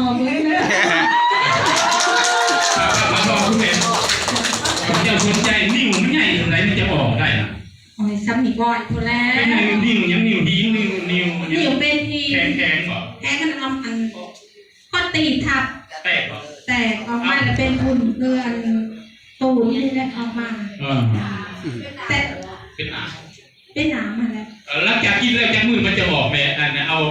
ຂອບຄຸນເດີ ເຈົ້າສົນໃຈ ນິ້ວມັນໃຫຍ່ສ່ຳໃດມັນຈະອອກໄດ້ນະ? ໂອ້ຍ ສ່ຳນີ້ບໍ່ພຸ້ນແຫຼະ ເປັນຫຍັງ? ນິ້ວຫຍັງ? ນິ້ວຫີນ ນິ້ວ ນິ້ວ ນິ້ວເປັນຫີນ ແຂງໆ ບໍ່? ແຂງ ມັນເອົາອັນ ກໍຕີທັບ ແຕກບໍ່? ແຕກອອກມາ ແລ້ວເປັນຝຸ່ນ ເອີ ອັນ ຕູນີ້ແຫຼະອອກມາ ເອີ ແຕ່ເປັນອາ ເປັນໜາມຫັ້ນແຫຼະ. ເອີ ຫຼັງຈາກກິນແລ້ວຈັກມື້ມັນຈະອອກແມ່? ອັນ ເອົາ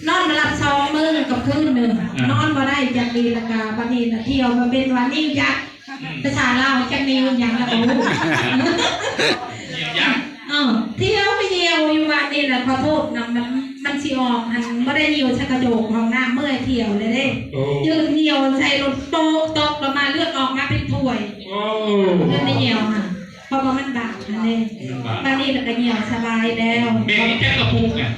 ນອນບໍ່ຫຼັບສອງມື້ກັບຄືນໜຶ່ງ ອ່າ ນອນບໍ່ໄດ້ຈັກດີ ແລ້ວກະບັດນີ້ນະ ທ່ຽວມາເປັນວ່ານິ້ວຍັກ ອືມ ພາສາລາວຈັກນິ້ວຫຍັງລະບໍ່ຮູ້ ນິ້ວຍັກ ເອີ ທ່ຽວໄປຍ່ຽວຢູ່ບ້ານນີ້ລະ ຂໍໂທດນຳ ມັນ ມັນຊິອອກຫັ້ນ ບໍ່ໄດ້ຍ່ຽວໃສ່ກະໂຈກຫ້ອງນ້ຳ ເມື່ອຍທ່ຽວແລ້ວເດ້ ໂອ້ ຢືນຍ່ຽວໃສ່ລົດໂປະ ຕົກລົງມາ ເລືອດອອກມາເປັນຖ້ວຍ ໂອ້ ເພິ່ນໄດ້ຍ່ຽວຫັ້ນ ເພາະວ່າມັນບາດຫັ້ນເດ້ ມັນບາດ ບາດນີ້ລະກະຍ່ຽວສະບາຍແລ້ວ. ແມ່ກິນຈັກກະປຸກນະ?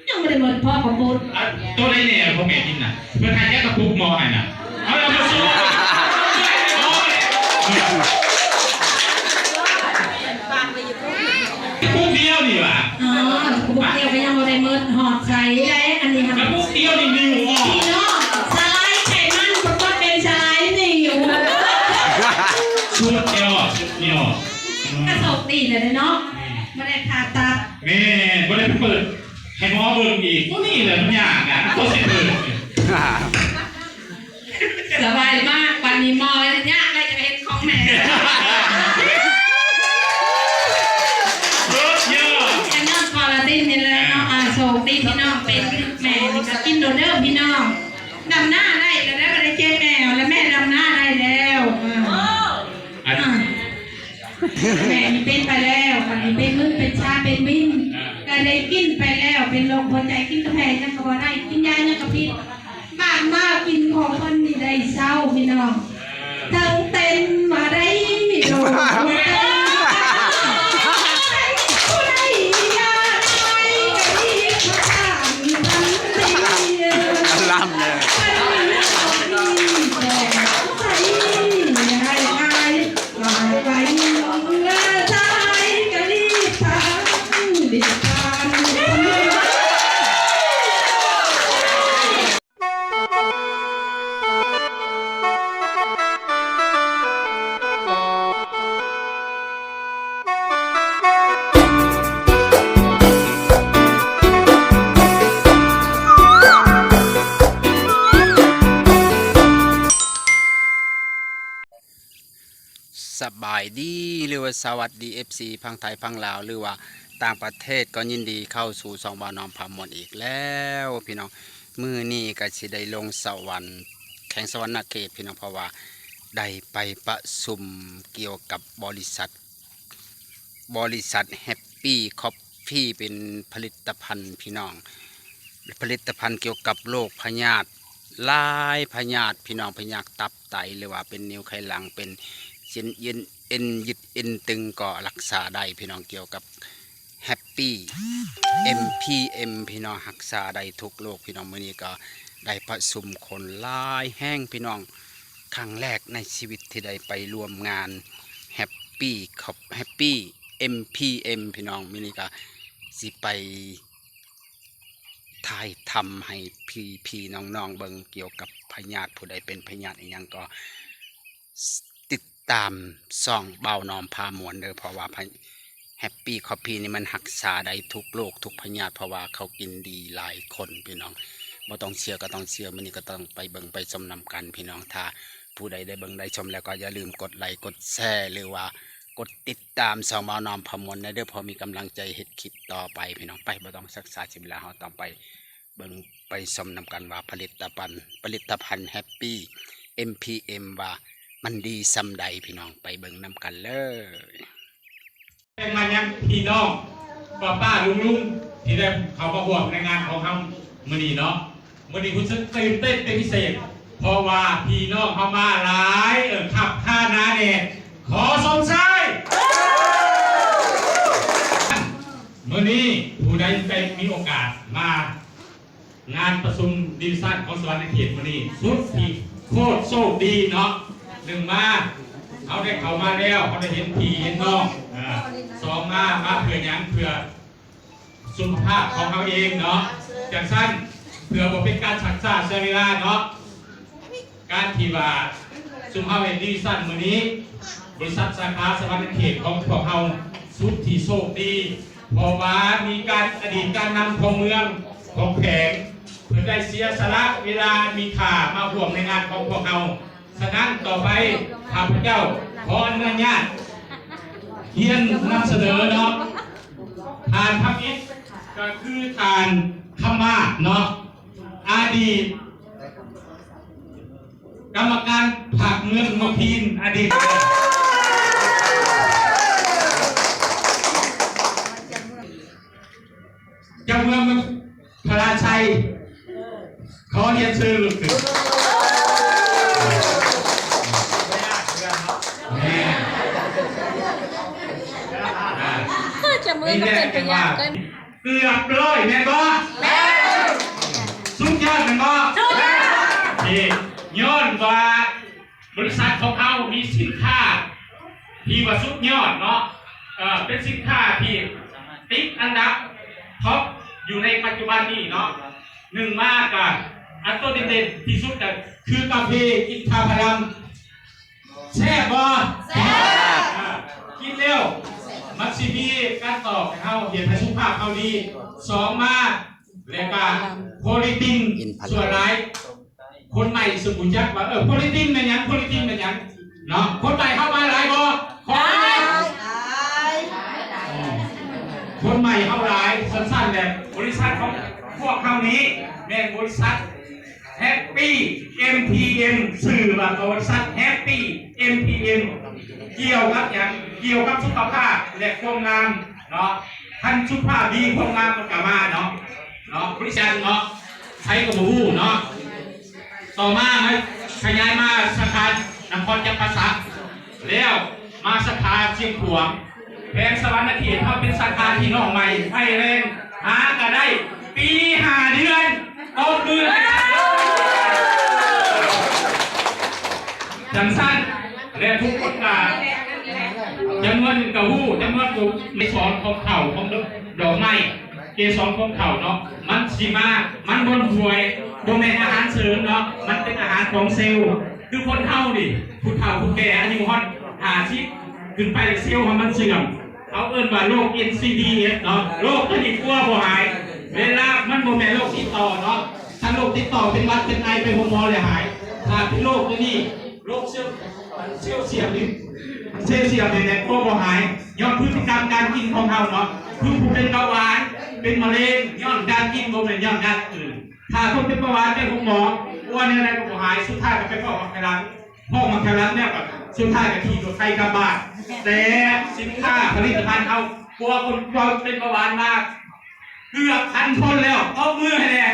ຍັງບໍ່ໄດ້ໝົດ ພໍກະປຸກ ອັນ ໂຕໃດແດ່ພໍ່ແມ່ກິນນະ? ເພິ່ນໃຫ້ຈັກກະປຸກໝໍໃຫ້ນະ? ເອົາລະມາສູ້ ກະປຸກດຽວນີ້ຫວາ? ອໍ ກະປຸກດຽວກະຍັງບໍ່ໄດ້ໝົດ ຮອດໃສແລ້ວ ອັນນີ້ຫັ້ນ ກະປຸກດຽວນີ້ນິ້ວອອກ ພີ່ນ້ອງ ສະລາຍໄຂມັນ ປາກົດເປັນສະລາຍນິ້ວ ສຸດຍອດ ສຸດຍອດ ອືມ ກະໂຊກດີແລ້ວເນາະ ແມ່ນ ບໍ່ໄດ້ຜ່າຕັດ ແມ່ນ ບໍ່ໄດ້ໄປເປີດ ໃຫ້ໝໍເບິ່ງອີກ ໂຕນີ້ແຫຼະມັນຍາກນະ ໂຕຊິເປີດ. ສະບາຍມາກ ປານນີ້ໝໍຍາກແລ້ວ ຢາກເຫັນຂອງແມ່ ສຸດຍອດ ກະຍ້ອນຄອລລາຕິນນີ້ແຫຼະເນາະ ອ່າ ໂຊກດີພີ່ນ້ອງ ເປັນແມ່ນີ້ກະກິນໂລດເດີພີ່ນ້ອງ ດຳນາໄດ້ແລ້ວ ບໍ່ໄດ້ເຈັບແອວແລ້ວ ແມ່ດຳນາໄດ້ແລ້ວ ອ່າ ອ່າ. ແມ່ນີ້ເປັນໄປແລ້ວ ບັດນີ້ເປັນມຶນ ເປັນຊາ ເປັນວິນ ກະໄດ້ກິນໄປແລ້ວ ເປັນໂລກຫົວໃຈ ກິນກາແຟຫຍັງກະບໍ່ໄດ້ ກິນຢາຫຍັງກະຜິດ ບາດມາກິນຂອງເພິ່ນນີ້ໄດ້ເຊົາພີ່ນ້ອງ ທັງເຕັ້ນມາໄດ້ໂດດ ຜູ້ໃດຢາກໄດ້ກະດີພະທານທັນທີ ລຳເລີຍ ສະບາຍດີ ຫຼືວ່າສະຫວັດດີ ເອັຟຊີ ຝັ່ງໄທຝັ່ງລາວ ຫຼືວ່າຕ່າງປະເທດ ກໍຍິນດີເຂົ້າສູ່ຊ່ອງບ່າວນ້ອມພາມ່ວນອີກແລ້ວພີ່ນ້ອງ. ມື້ນີ້ກໍຊິໄດ້ລົງສະຫວັນ ແຂວງສະຫວັນນະເຂດພີ່ນ້ອງ ເພາະວ່າໄດ້ໄປປະຊຸມກ່ຽວກັບບໍລິສັດ ບໍລິສັດ Happy Coffee ເປັນຜະລິດຕະພັນພີ່ນ້ອງ ຜະລິດຕະພັນກ່ຽວກັບໂລກພະຍາດ ຫຼາຍພະຍາດພີ່ນ້ອງ ພະຍາດຕັບ ໄຕ ຫຼືວ່າເປັນນິ້ວໄຂຫຼັງ ເປັນເສັ້ນເອັນ ເອັນຍືດເອັນຕຶງກໍຮັກສາໄດ້ພີ່ນ້ອງ ກ່ຽວກັບ Happy ເອັມ ພີ ເອັມ ພີ່ນ້ອງ ຮັກສາໄດ້ທຸກໂລກພີ່ນ້ອງ. ມື້ນີ້ກໍໄດ້ປະຊຸມຄົນຫຼາຍແຮງພີ່ນ້ອງ ຄັ້ງແລກໃນຊີວິດທີ່ໄດ້ໄປຮ່ວມງານ Happy Cup Happy ເອັມ ພີ ເອັມ ພີ່ນ້ອງ. ມື້ນີ້ກໍຊິໄປ ຖ່າຍທຳໃຫ້ພີ່ໆນ້ອງໆເບິ່ງກ່ຽວກັບພະຍາດ ຜູ້ໃດເປັນພະຍາດອີ່ຫຍັງກໍຕິດຕາມຊ່ອງບ່າວນ້ອມພາມ່ວນເດີ ເພາະວ່າ Happy Coffee ນີ້ມັນຮັກສາໄດ້ທຸກໂລກທຸກພະຍາດ ເພາະວ່າເຂົາກິນດີຫຼາຍຄົນພີ່ນ້ອງ. ບໍ່ຕ້ອງເຊື່ອກໍຕ້ອງເຊື່ອ ມື້ນີ້ກໍຕ້ອງໄປເບິ່ງໄປຊົມນຳກັນພີ່ນ້ອງ. ຖ້າຜູ້ໃດໄດ້ເບິ່ງໄດ້ຊົມແລ້ວກໍຢ່າລືມກົດໄລກົດແຊ ຫຼືວ່າ ກົດຕິດຕາມຊ່ອງບ່າວນ້ອມພາມ່ວນແດ່ເດີ ເພື່ອມີກຳລັງໃຈເຮັດຄລິບຕໍ່ໄປພີ່ນ້ອງ. ໄປ ບໍ່ຕ້ອງຊັກຊ້າເສຍເວລາ ເຮົາຕ້ອງໄປເບິ່ງໄປຊົມນຳກັນວ່າຜະລິດຕະພັນ ຜະລິດຕະພັນ Happy ເອັມ ພີ ເອັມ ວ່າມັນດີສ່ຳໃດພີ່ນ້ອງ ໄປເບິ່ງນຳກັນເລີຍ. ແຈ້ງມາຍັງພີ່ນ້ອງປ້າໆລຸງໆ ທີ່ໄດ້ເຂົ້າມາຮ່ວມໃນງານຂອງເຮົາມື້ນີ້ເນາະ. ມື້ນີ້ຮູ້ສຶກຕື່ນເຕັ້ນເປັນພິເສດ ເພາະວ່າພີ່ນ້ອງເຮົາມາຫຼາຍ ເອີ ຄັກຄາໜາແໜ້ນ. ຂໍຊົມຊາຍ. ມື້ນີ້ຜູ້ໃດໄດ້ມີໂອກາດມາງານປະຊຸມດີວິຊັນຂອງສະຫວັນນະເຂດມື້ນີ້ ສຸດທີ່ໂຄດໂຊກດີເນາະ. ໜຶ່ງມາ ເຮົາໄດ້ເຂົ້າມາແລ້ວ ເຮົາໄດ້ເຫັນພີ່ເຫັນນ້ອງ. ເອີ ສອງມາ ມາເພື່ອຫຍັງ? ເພື່ອ ສຸຂະພາບຂອງເຮົາເອງເນາະ. ຈັ່ງຊັ້ນ ເພື່ອບໍ່ເປັນການຊັກຊ້າເສຍ ເວລາເນາະ ການທີ່ວ່າຊຸມເຮົາເຮັດດີວິຊັນມື້ນີ້ ບໍລິສັດສາຂາສະຫວັນນະເຂດຂອງພວກເຮົາສຸດທີ່ໂຊກດີ ເພາະວ່າມີການ ອະດີດການນຳຂອງເມືອງ ຂອງແຂວງ ເພິ່ນໄດ້ເສຍສະຫຼະເວລາອັນມີຄ່າມາຮ່ວມໃນງານຂອງພວກເຮົາ. ສະນັ້ນ ຕໍ່ໄປຂ້າພະເຈົ້າຂໍອະນຸຍາດຮຽນນຳສະເໜີເນາະ ທ່ານທຳອິດ ກໍຄືທ່ານ ຄຳມາດ ເນາະ ອະດີດກຳມະການພັກເມືອງໝາກຫີນ ອະດີດເຈົ້າເມືອງພະລາໄຊ ຂໍຮຽນເຊີນລຸກຂຶ້ນ. ເຈົ້າເມືອງກໍເປັນພະຍານ ເກືອບຮ້ອຍແມ່ນບໍ່? ແມ່ນ. ສຸດຍອດແມ່ນບໍ່? ສຸດຍອດ. ເອີ ຍ້ອນວ່າບໍລິສັດຂອງເຮົາມີສິນຄ້າທີ່ວ່າສຸດຍອດເນາະ ເອີ ເປັນສິນຄ້າທີ່ຕິດອັນດັບທັອບຢູ່ໃນປັດຈຸບັນນີ້ເນາະ. ໜຶ່ງມາກະ ອັນໂຕເດັ່ນໆທີ່ສຸດກະຄືກາເຟອິນທະຜະລຳ. ແຊບບໍ່? ແຊບ. ເອີ ກິນແລ້ວມັນຊິມີການຕອບໃຫ້ເຮົາ ເຮັດໃຫ້ສຸຂະພາບເຮົາດີ. ສອງມາ ແລ້ວກະໂຄລີຕິນ ສ່ວນຫຼາຍຄົນໃໝ່ຊິບໍ່ຮູ້ຈັກວ່າ ເອີ ໂຄລີຕິນແມ່ນຫຍັງ ໂຄລີຕິນແມ່ນຫຍັງເນາະ. ຄົນໃໝ່ເຮົາມາຫຼາຍບໍ່? ຂໍ ຫຼາຍ. ຄົນໃໝ່ເຮົາຫຼາຍ. ຊັ້ນໆ ແຫຼະ ບໍລິສັດຂອງພວກເຮົານີ້ແມ່ນບໍລິສັດ Happy ເອັມ ທີ ເອັມ ຊື່ວ່າບໍລິສັດ Happy ເອັມ ທີ ເອັມ ກ່ຽວກັບຫຍັງ? ກ່ຽວກັບສຸຂະພາບ ແລະ ຄວາມງາມເນາະ. ຄັນສຸຂະພາບດີ ຄວາມງາມມັນກໍມາເນາະ ເນາະ ບໍລິສັດເນາະ ໃຜກໍບໍ່ຮູ້ເນາະ. ຕໍ່ມາ ມາຂະຫຍາຍມາສາຂານະຄອນຈຳປາສັກ ແລ້ວມາສາຂາຊຽງຂວາງ. ແຂວງສະຫວັນນະເຂດເຮົາເປັນສາຂາທີ່ນ້ອງໃໝ່ ໄຟແຮງ ຫາກໍໄດ້ ປີຫ້າເດືອນ ຕົບມືໃຫ້. ຈັ່ງຊັ້ນ ແລະ ທຸກຄົນກະ ຈຳນວນໜຶ່ງກະຮູ້ ຈຳນວນກະ ເກສອນຂອງເຂົ້າ ຂອງດອກໄມ້ ເກສອນຂອງເຂົ້າເນາະ ມັນຊິມາ ມັນບໍ່ຫວຍ ບໍ່ແມ່ນອາຫານເສີມເນາະ ມັນເປັນອາຫານຂອງເຊວ. ຄືຄົນເຮົານີ້ ຜູ້ເຖົ້າຜູ້ແກ່ອາຍຸຮອດຫ້າສິບຂຶ້ນໄປ ເຊວເຮົາມັນເສື່ອມ ເຂົາເອີ້ນວ່າໂລກ ເອັນຊີດີເອັສ ເນາະ. ໂລກຕົວນີ້ກົວບໍ່ຫາຍ ເວລາ ມັນບໍ່ແມ່ນໂລກຕິດຕໍ່ເນາະ. ຄັນໂລກຕິດຕໍ່ເປັນຫວັດເປັນໄອໄປໂຮງໝໍແລ້ວຫາຍ. ຖ້າເປັນໂລກຕົວນີ້ ໂລກເຊວ ເຊວເສຍມນີ້ ເຊວເສຍມນີ້ແຫຼະ ກົວບໍ່ຫາຍ ຍ້ອນພຶດຕິກຳການກິນຂອງເຮົາເນາະ. ຄືຜູ້ເປັນເບົາຫວານ ເປັນມະເຮັງ ຍ້ອນການກິນ ບໍ່ແມ່ນຍ້ອນຢ່າງອື່ນ. ຖ້າຄົນເປັນເບົາຫວານໄປໂຮງໝໍ ກົວແນວໃດກໍບໍ່ຫາຍ ສຸດທ້າຍກໍໄປຟອກໝາກໄຂ່ຫຼັງ ພວກມັນຂະລັນແລ້ວກໍສຸດທ້າຍກໍຂີ່ລົດໄຖກັບບ້ານ. ແຕ່ສິນຄ້າຜະລິດຕະພັນເຮົາ ກວ່າຄົນເປັນເບົາຫວານມາເກືອບພັນຄົນແລ້ວ ຕົບມືໃຫ້ແດ່.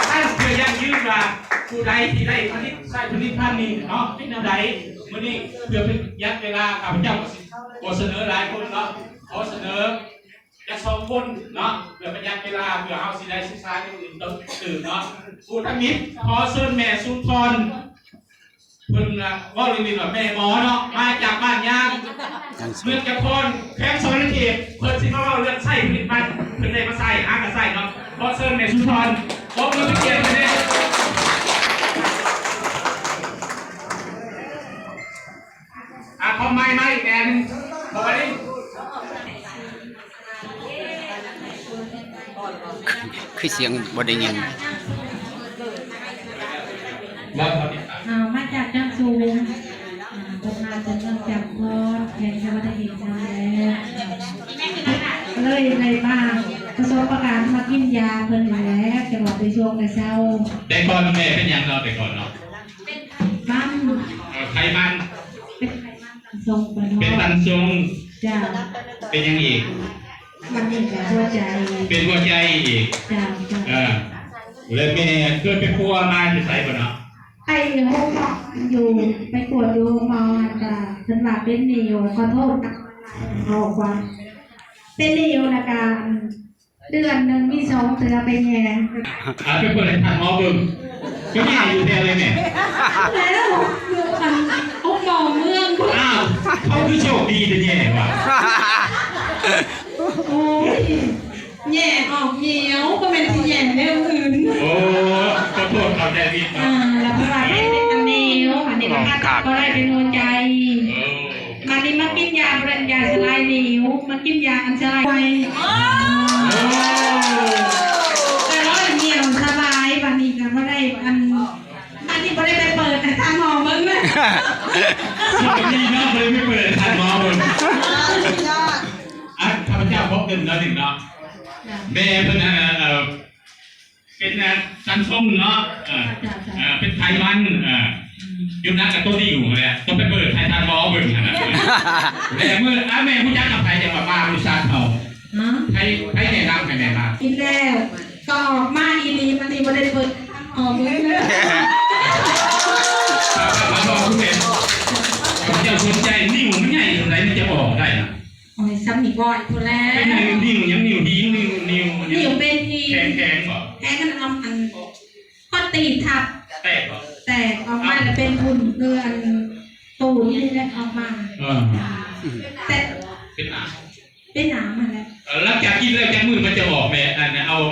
ທ່ານເພື່ອຢັ້ງຢືນວ່າ ຜູ້ໃດທີ່ໄດ້ຜະລິດ ໃຊ້ຜະລິດຕະພັນນີ້ເນາະ ເປັນແນວໃດ. ມື້ນີ້ເພື່ອປະຢັດເວລາ ຂ້າພະເຈົ້າກໍຊິບໍ່ສະເໜີຫຼາຍຄົນເນາະ ຂໍສະເໜີ ຈັກສອງຄົນເນາະ ເພື່ອປະຢັດເວລາ ເພື່ອເຮົາຊິໄດ້ສຶກສາຢ່າງອື່ນເຕີມເນາະ. ຜູ້ທຳອິດ ຂໍເຊີນແມ່ສຸນທອນ ເພິ່ນເວົ້າຫຼິ້ນໆວ່າແມ່ໝໍເນາະ ມາຈາກບ້ານຍາງ ເມືອງຈຳພອນ ແຂວງສະຫວັນນະເຂດ ເພິ່ນຊິມາເວົ້າເລື່ອງໃຊ້ຜະລິດຕະພັນ ເພິ່ນໄດ້ມາໃຊ້ ຫາກະໃຊ້ເນາະ. ຂໍເຊີນແມ່ສຸນທອນ ຕົບມືເປັນກຽດເພິ່ນແດ່. ອ່າ ຂໍໄມ ໄມ ແມ່ໜຶ່ງ ຂໍໄມ. ຄື ຄືສຽງບໍ່ໄດ້ຍິນ. ເຮົາມາຈາກຈຳສູງ ເຮົາມາຈາກເມືອງຈຳພອນ ແຂວງສະຫວັນນະເຂດເຮົາແຫຼະ. ເລີຍໄດ້ມາປະສົບປະການມາກິນຢາເພິ່ນນີ້ແຫຼະ ແຕ່ວ່າໄປຊ່ວງແຕ່ເຊົ້າ. ແຕ່ກ່ອນແມ່ເປັນຫຍັງເນາະ ແຕ່ກ່ອນເນາະ? ເປັນໄຂມັນ ເອີ ໄຂມັນ ເປັນໄຂມັນຕັນຊົງ ເປັນຕັນຊົງ. ເຈົ້າ. ເປັນຫຍັງອີກ? ບັດນີ້ກໍຫົວໃຈ ເປັນຫົວໃຈອີກ. ເຈົ້າ ເຈົ້າ. ເອີ ແລ້ວແມ່ເຄີຍໄປປົວມາຢູ່ໃສບໍ່ເນາະ? ໄປໂຮງໝໍຢູ່ ໄປກວດຢູ່ໂຮງໝໍ ອັນກະເພິ່ນວ່າເປັນນີ້ຢູ່ ຂໍໂທດ ເວົ້າຄວາມ ເປັນນີ້ຢູ່ ແລ້ວກະ ເດືອນໜຶ່ງມີສອງເທື່ອໄປແຍ່. ອ່າ ໄປເປີດໃຫ້ທ່ານໝໍເບິ່ງ ໄປແຍ່ຢູ່ແທ້ເລີຍແມ່. ແລ້ວຢູ່ອັນໂຮງໝໍເມືອງພຸ້ນ. ອ້າວ ເຂົາຄືໂຊກດີແທ້ແຍ່ວ່າ. ໂອ້ຍ ແຍ່ອອກໜຽວ ບໍ່ແມ່ນຊິແຍ່ແນວອື່ນ. ໂອ້ ຢາສະລາຍໜິວ ມາກິນຢາອັນສະລາຍໄວ ໂອ້ ກໍເລີຍໜຽວສະບາຍ. ບັດນີ້ກໍບໍ່ໄດ້ອັນ ອັນນີ້ບໍ່ໄດ້ໄປເປີດໃຫ້ທ່ານໝໍເບິ່ງນະ ໂຊກດີເນາະ ບໍ່ໄດ້ໄປເປີດໃຫ້ທ່ານໝໍເບິ່ງ. ອັນຂ້າພະເຈົ້າຂໍເກີ່ນໜ້ອຍໜຶ່ງເນາະ ແມ່ເພິ່ນ ເອີ ເປັນ ເອີ ຊັງຊົງເນາະ ເອີ ເອີ ເປັນໄຂມັນ ເອີ ຢູ່ໜັກກັບໂຕນີ້ຢູ່ຫັ້ນແຫຼະ ຕ້ອງໄປເປີດໃຫ້ທ່ານໝໍເບິ່ງຫັ້ນນະ. ແລ້ວມື້ ອາ ແມ່ຮູ້ຈັກກັບໃຜ ຈັ່ງວ່າມາບໍລິສັດເຮົາ? ຮະ? ໃຜ ໃຜແນະນຳໃຫ້ແມ່ມາ? ອີກແລ້ວ ກໍອອກມາອີ່ຫຼີ ມັນນີ້ບໍ່ໄດ້ເປີດ ອອກເລີຍ ເຈົ້າສົນໃຈ ນິ້ວມັນໃຫຍ່ສ່ຳໃດມັນຈະອອກໄດ້ນະ? ໂອ້ຍ ສ່ຳນີ້ກ່ອນພຸ້ນແຫຼະ ເປັນໜິວ ໜິວຫຍັງ ໜິວຫີນ ໜິວ ໜິວ ໜິວເປັນຫີນ ແຂງ ແຂງບໍ່? ແຂງ ອັນ ອັນ ພໍຕີບທັບ ແຕກບໍ່? ແຕກອອກມາແລ້ວເປັນຝຸ່ນ ຄືອັນ ຕູນນີ້ແຫຼະອອກມາ ເອີ ແຕກ ເປັນໜາມ ເປັນໜາມຫັ້ນແຫຼະ. ເອີ ຫຼັງຈາກກິນແລ້ວຈັກມື້ມັນຈະອອກແມ່? ອັນ ເອົາ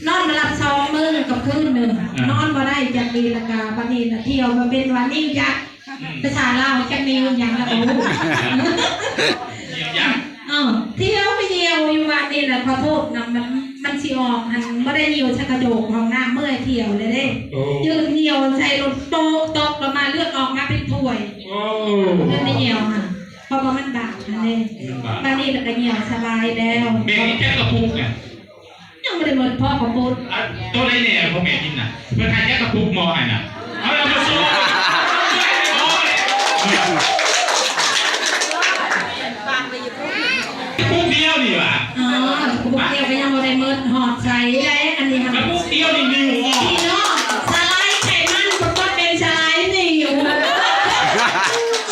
ນອນບໍ່ຫຼັບສອງມື້ກັບຄືນໜຶ່ງ ອ່າ ນອນບໍ່ໄດ້ຈັກມື້ ແລ້ວກະບັດນີ້ລະທ່ຽວມາເປັນວ່ານິ້ວຍັກ ອືມ ພາສາລາວຈັກນິ້ວຫຍັງລະບໍ່ຮູ້ ນິ້ວຍັກ ເອີ ທ່ຽວໄປທ່ຽວຢູ່ວ່ານີ້ລະ ຂໍໂທດນຳ ມັນ ມັນຊິອອກຫັ້ນ ບໍ່ໄດ້ຍ່ຽວໃສ່ກະໂຈກຫ້ອງນ້ຳ ເມື່ອຍທ່ຽວແລ້ວເດ້ ໂອ້ ຢືນຍ່ຽວໃສ່ລົດໂປະ ຕົກລົງມາເລືອດອອກມາເປັນຖ້ວຍ ໂອ້ ເລືອດໄດ້ຍ່ຽວຫັ້ນ ເພາະວ່າມັນບາດຫັ້ນເດ້ ມັນບາດ ບາດນີ້ລະກະຍ່ຽວສະບາຍແລ້ວ. ແມ່ກິນຈັກກະປຸກນະ? ຍັງບໍ່ໄດ້ໝົດພໍກະປຸກ ອັນ ໂຕໃດແດ່ຂອງແມ່ກິນນະ? ເພິ່ນໃຫ້ຈັກກະປຸກໝໍໃຫ້ນະ? ເອົາລະມາໂຊ ໂອ້ຍ ກະປຸກດຽວນີ້ຫວາ? ອໍ ກະປຸກດຽວກະຍັງບໍ່ໄດ້ໝົດ ຮອດໃສແລ້ວ ອັນນີ້ຫັ້ນ ກະປຸກດຽວນີ້ ນິ້ວອອກ ພີ່ນ້ອງ ສະລາຍໄຂມັນ ປາກົດເປັນສະລາຍນິ້ວ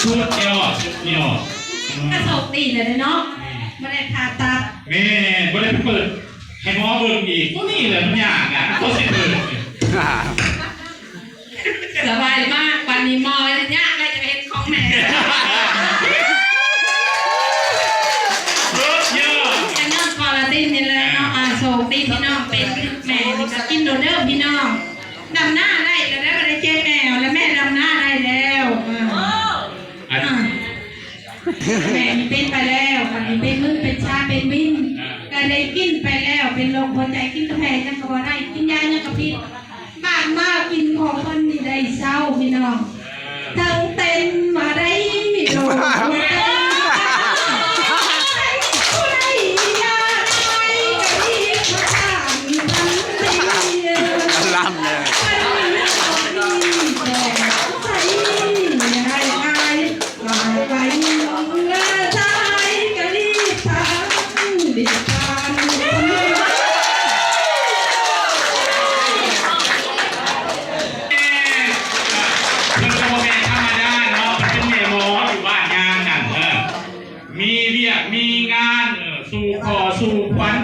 ສຸດຍອດ ສຸດຍອດ ກະໂຊກດີແລ້ວເນາະ ບໍ່ໄດ້ຜ່າຕັດ ແມ່ນ ບໍ່ໄດ້ໄປເປີດ ໃຫ້ໝໍເບິ່ງອີກ ໂຕນີ້ແຫຼະມັນຍາກນະ ໂຕຊິເປີດ. ສະບາຍມາກ ບາດນີ້ໝໍຍາກແລ້ວ ຈະເຮັດຂອງແມ່ ສຸດຍອດ ກະຍ້ອນຄອລລາຕິນນີ້ແຫຼະເນາະ ອ່າ ໂຊກດີພີ່ນ້ອງ ເປັນແມ່ນີ້ກະກິນໂລດເດີພີ່ນ້ອງ ດຳນາໄດ້ແລ້ວ ບໍ່ໄດ້ເຈັບແອວແລ້ວ ແມ່ດຳນາໄດ້ແລ້ວ ອ່າ ອັນ ອ່າ ແມ່ນີ້ເປັນໄປແລ້ວ ບັດນີ້ເປັນມຶນເປັນຊາເປັນວິນ ອ່າ ກະໄດ້ກິນໄປແລ້ວ ເປັນໂລກຫົວໃຈ ກິນກາແຟຫຍັງກະບໍ່ໄດ້ ກິນຢາຫຍັງກະຜິດ ບາດມາກິນຂອງເພິ່ນນີ້ໄດ້ເຊົາພີ່ນ້ອງ ເອີ ທັງເຕັ້ນມາໄດ້ໂລກຫົວໃຈ ຜູ້ໃດຢາກໄດ້ກະຮີບມາທານທັນທີ ລຳເລີຍ ເພິ່ນກະບໍ່ແມ່ນທຳມະດາເນາະ ເພິ່ນເປັນແມ່ໝໍຢູ່ບ້ານຍາງນັ້ນ ເອີ ມີວຽກມີງານ ເອີ ສູ່ຂໍສູ່ຂວັນ